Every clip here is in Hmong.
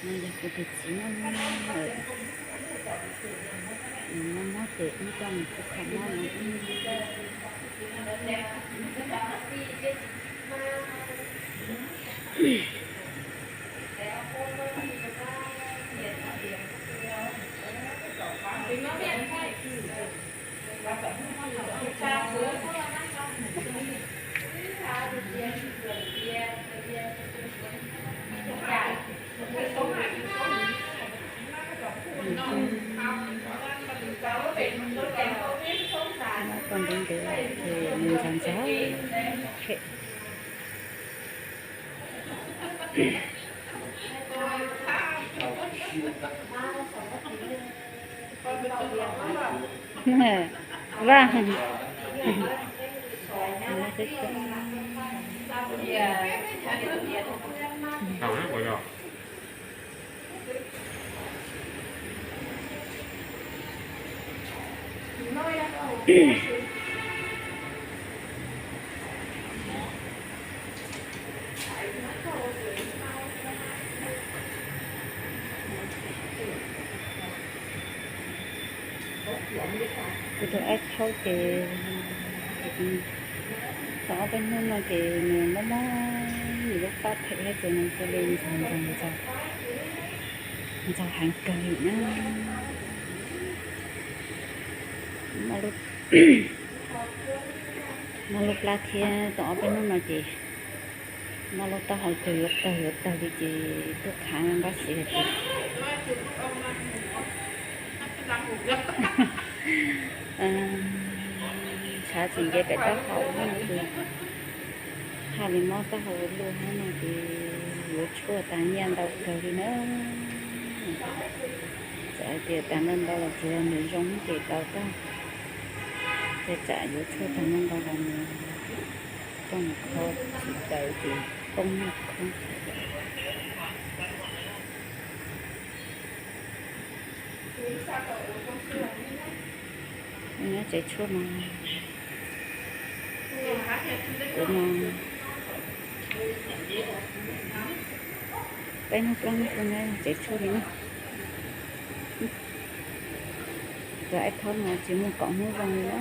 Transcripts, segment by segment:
No yog kuv tus txiv mob mob, nws mob mob ces wb coj nws pub kho mob no. Mob tau ntev ntev lawm ces nws ntxhov ntxhov thiab. Vaj. Kuv tus aib thaub ces tau ob peb hnub no ces nws mob mob, nws lub plab phem thiab ces nws cia li ntxhov ntxhov ntxhov, ntxhov heev kawg li na. Mob lub plab thiab tau ob peb hnub no ces mob lub taub hau cuag yuav tawg yuav tawg li ces tuaj khav npab xiv hais tias ntshav tsis nce pem taub hau no ces haj li mob taub hau luaj hab no ces yuav tshuaj tas nyiaj ntau kawg li na. Txawm hais tias tas ntau ntau los tsuav nws zoo ces tau tag, ces tsam yuav tshuaj tas ntau ntau los nws coj mus kho tsis tau ces poob noj khoob. Nyob tsev tshuaj no, kuv no peb hnub plaub hnub kuv nyob tsev tshuaj li na. Tus aib thaub no tsis muaj kaum hnub zoo li na.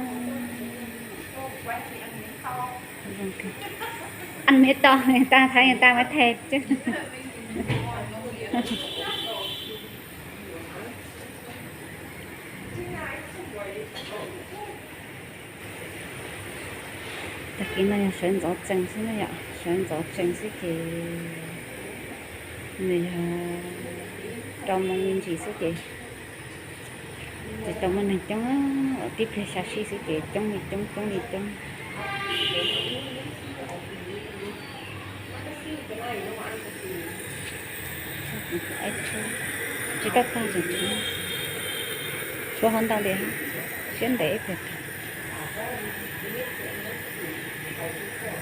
Ăn mì to, người ta thấy người ta mới thèm chứ. Tag kis no yog sawv ntxov tsees xwb na yom, sawv ntxov tsees xwb ces nws yog rau moo me ntsis xwb ces tsis tau muaj neeg coob, tib pliag xya sij xwb ces coob li coob coob li coob. Tsis tau tag, tshuav hov ntau li, siab ntev ib pliag tag.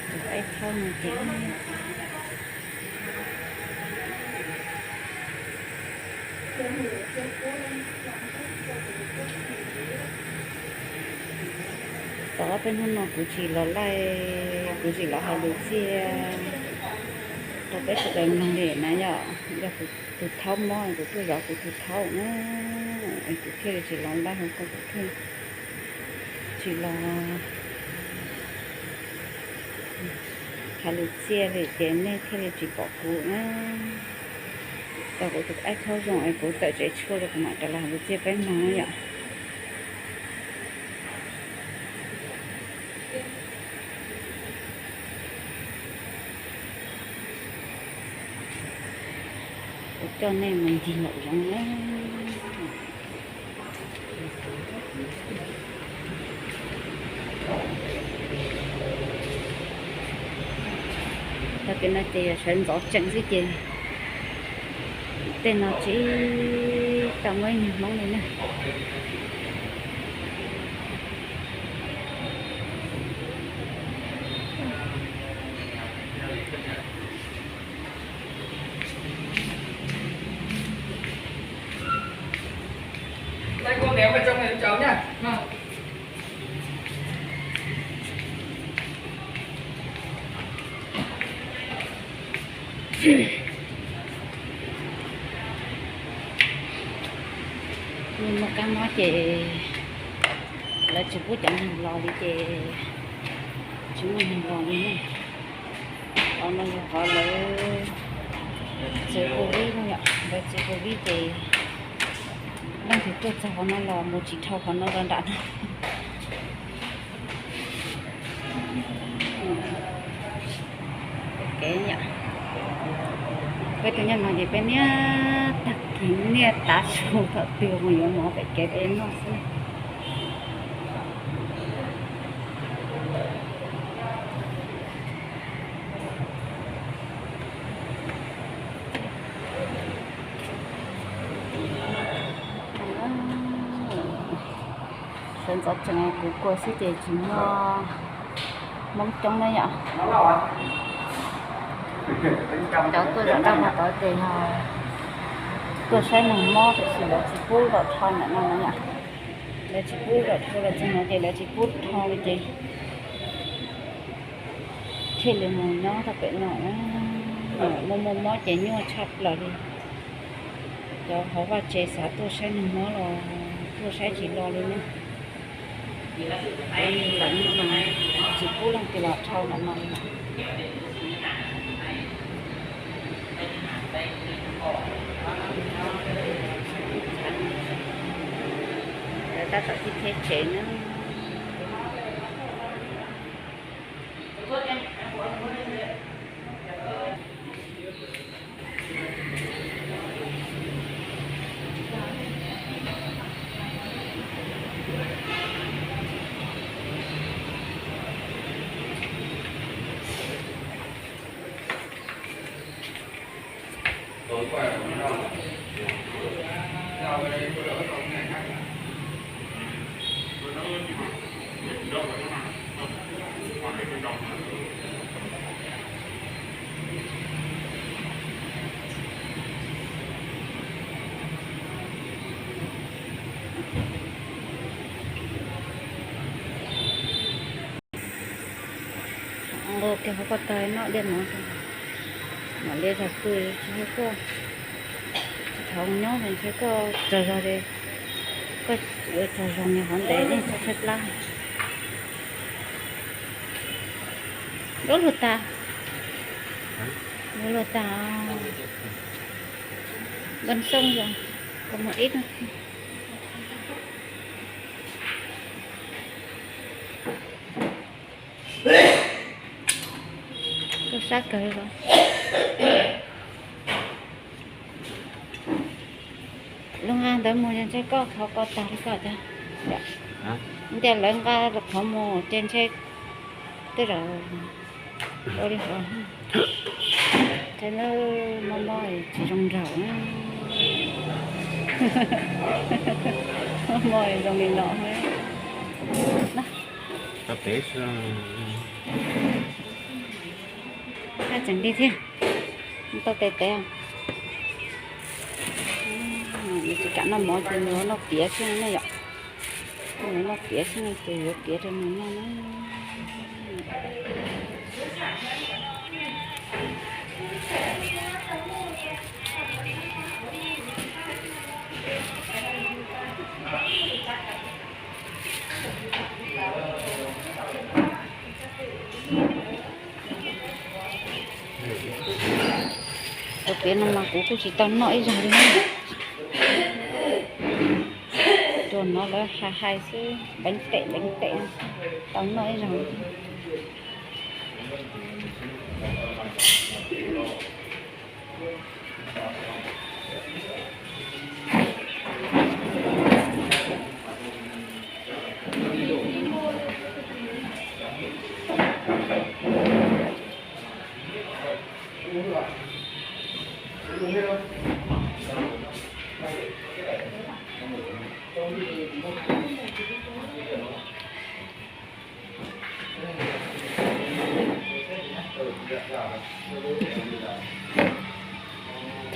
Tus aib thaub no ces tau ob peb hnub no kuv tsis los laij, kuv tsis los hais lus txiaj rau peb sawv daws mloog li na yom. Yog kuv tus thaub mob kuv tuaj zov kuv tus thaub na, es kuv thiaj li tsis los laij hu koj, kuv thiaj tsis los hais lus txiaj li ces nej thiaj li tsis pom kuv na. Tau kuv tus aib thaub zoo es kuv tawm tsev tshuaj rau kuv mam rov los hais lus txiaj peb mloog na yom. Kuv coj nej mus ncig nraum zoov na. Tag kis no ces yog sawv ntxov tsees xwb ces tej no tsis tau muaj ib nyuag hmoob li na. Kab mob ces lawv tsis pub cov neeg los li ces tsis muaj neeg los li na. Qhov no yog qhov lawv txiav covid no yom, lawv txiav covid ces leej twg tuaj txog qhov no los mus tsis dhau qhov no rau nram no. Kev yom, peb tus nyob no ces peb niaj tag kis niaj tav su thaum twg mus yuav mov pem kev peb noj xwb. Sawv ntxov tsees kuv kua xwb ces tsis muaj Hmoob coob na yom. Cov tuaj zov dab mus tod ces yog tuaj saib neeg mob tiam sis lawv tsis pub los dhau ntawm no na yom. Lawv tsis pub los dhau los txog no ces lawv tsis pub dhau li ces thiaj li mus nyob rau pem no. Muaj muaj mob ces nyuaj tshaj plaws li. Cov hauv vaj tsev xav tuaj saib neeg mob los tuaj saib tsis los li na. Tsis pub leej twg los dhau ntawm no li. Lawv tab tom thib theb tsev na. Nqus kiag hauv ko taw noj dej mov, mam li zog pw tsis yog koj thaum nyob es ntshe koj tsaug zog li, koj yuav tsaug zog nws hov ntev yeej txhob tshaib plab. Lub luag tas, lub luag tas, npaj xoob zoo, koj mus ib no. Koj sab kawg li os. Lub nqa ntawd mus ntshe koj qhov ko tag li koj tiag. Ntias lawv nqa qhov mus ces ntshe tej zaum ua li qhov. Ces lawv mob mob tsis zoo nraug, mob mob zoo li no. Haj tseem dig thiab, tau tes tes. Nws tsis kam noj mov ces nws noj piav xwb na yom. Nws noj piav xwb no ces yuav piav rau nws noj na. Tus piav no mas kuv kuj tsis tau noj ib zaug li. Tuaj no lawv hais hais xwb, leev tem leev tem, tau noj ib zaug.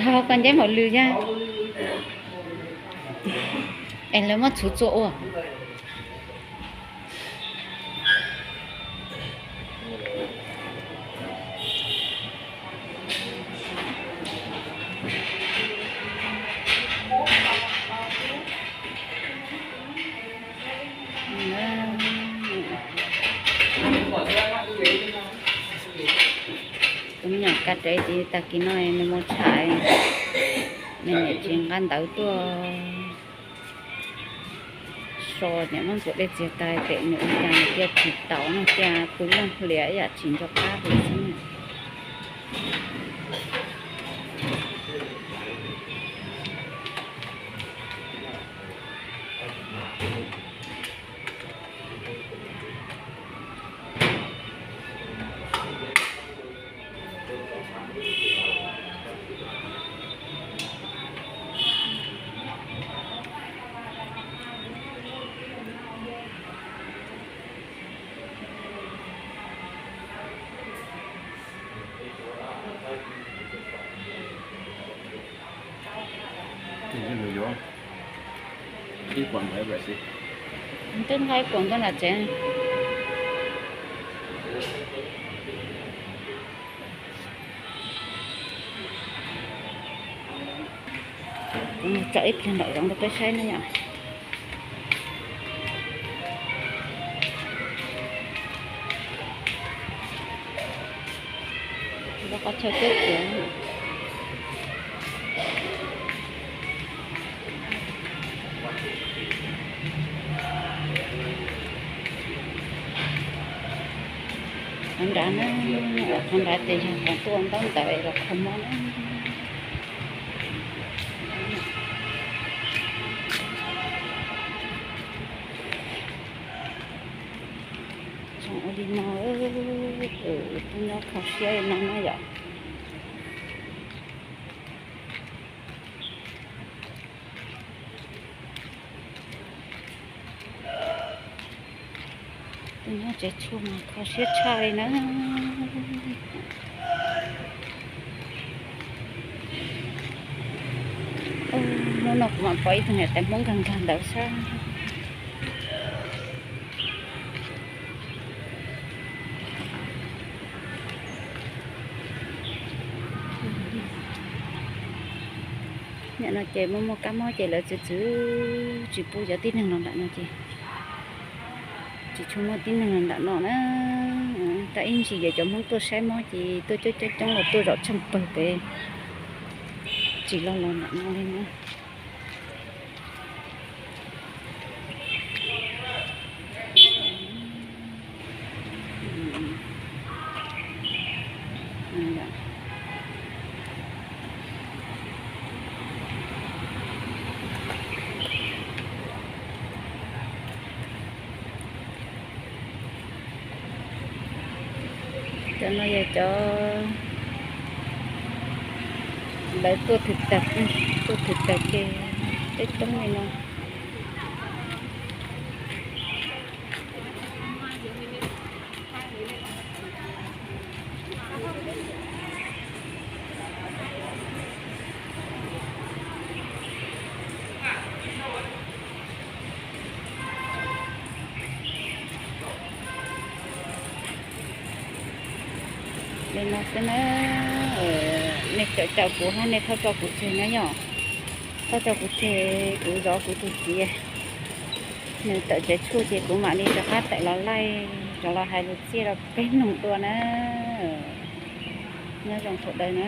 Thov koj nceb maum lws yag. Es lawv muab txhuv txua ua. Tsev ces tag kis no nws mus tsham, nws niam tsis nqa ntawv tuaj so, niam muab ntxuav dej txias tas pem nws ua cas cia tsis taus no, cia pw luaj hlias ib yam tsis nco qab li xwb. Twb nqa ib puas tuaj nram tsev. Kuv mus tsom ib pliag nraum zoov rau peb saib na yom. Lub qhov chaw twb tiav. Qhov nrad na, qhov nrad ces yog qhov tuaj ntaub ntawv los kho mob na. Zoo ua li no, tuaj nyob kho siab li no na yom. Tuaj nyob tsev tshuaj mas kho siab tshaj li na. Hnub no kuv mam pom ib tug niam tais Hmoob nkag nkag ntawd sab. Nim no ces muaj muaj kab mob ces lawv txwv txwv tsis pub cov tib neeg los nram no ces tsis tshua muaj tib neeg los nram no na. Tau ib ntsis yog cov Hmoob tuaj saib mob ces tuaj coob coob coob los tuaj zom tsheej pawg pem, tsis los los nram no li na. Cov no yog cov lawv tuaj thwm tag, tuaj thwm tag ces coob coob li no. Li no xwb na, nej caum caum kuv hab nej txhob tso kuv tseg na yom. Txhob tso kuv tseg, kuv zov kuv tus txiv. Nws tawm tsev tshuaj ces kuv mam li rov qab tawm los laij, rov los hais lus txiaj rau peb mloog dua na. Nyob zoo sawv daws na.